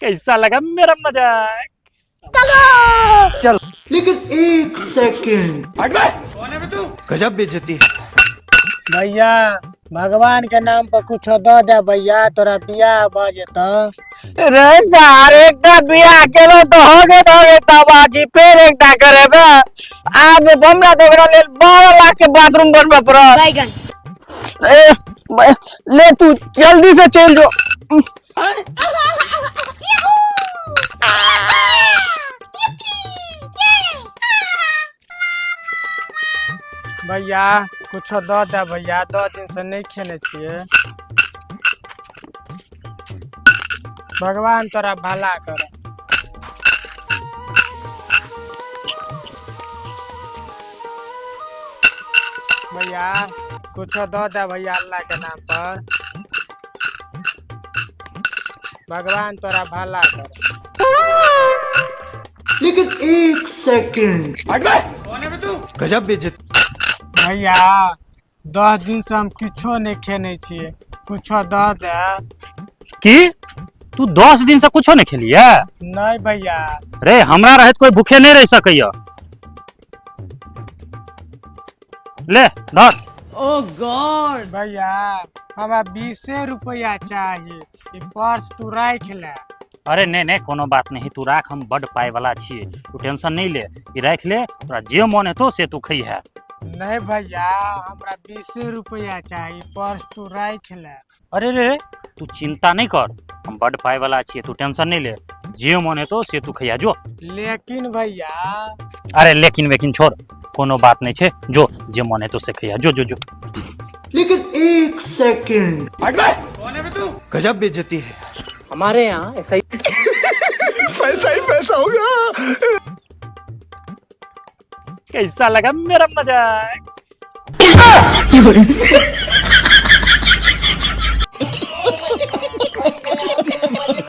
कैसा लगा मेरा मजाक? चल। लेकिन एक सेकंड। गजब बेइज्जती है। भैया, भगवान के नाम पर कुछ दऽ दे भैया, तोरा बियाह भऽ जेतौ। रे सार, एकटा बियाह केलो तऽ हो गेल, हो गेल तबाजी, फेर एकटा करेबे? आब हमरा तऽ ओकरा लेल 12 लाख के बाथरूम बनबऽ पड़त। बैगन। ए, ले तू जल्दी से चल जो। भैया, कुछो दऽ दे भैया, 10 दिन से नहि खेने छियै। भगवान तोरा भला करे। भैया, कुछो दऽ दे भैया, अल्लाह के नाम पर, भगवान तोरा भला करे। लेकिन एक सेकंड। गजब बेइज्जती। भैया, 10 दिन से हम किछो नहि खेने छियै, कुछो दऽ दे। की तू 10 दिन से कुछो नहीं खेलिए? नहि भैया। रे, हमरा रहैत कोई भूखे नहीं रह सकैया। ले धर। भैया, हमरा 20 रुपया चाही, ई पर्स तू राखि ले। अरे नहीं नहीं, कोनो बात नहीं, तू राख, हम बड पाय वाला छियै, तू टेंशन नहीं ले, ई राख ले, तोरा जे मन हेतौ से तू खइहे। नहीं भैया, हमरा 20 रुपया चाही, पर्स तू राखि ले। अरे रे रे, तू चिंता नहीं कर, हम बड पाय वाला छियै, तू टेंशन नहीं ले, जे मन हेतौ से तू खइहा, जो। लेकिन भैया। अरे लेकिन वेकिन छोड़, कोनो बात नहीं छै, जो, जे मन हेतौ से खइहा, जो जो जो। लेकिन एक सेकंड। गजब बेइज्जती है। हमारे यहाँ ऐसा ही पैसा ही पैसा होगा। कैसा लगा मेरा मजाक?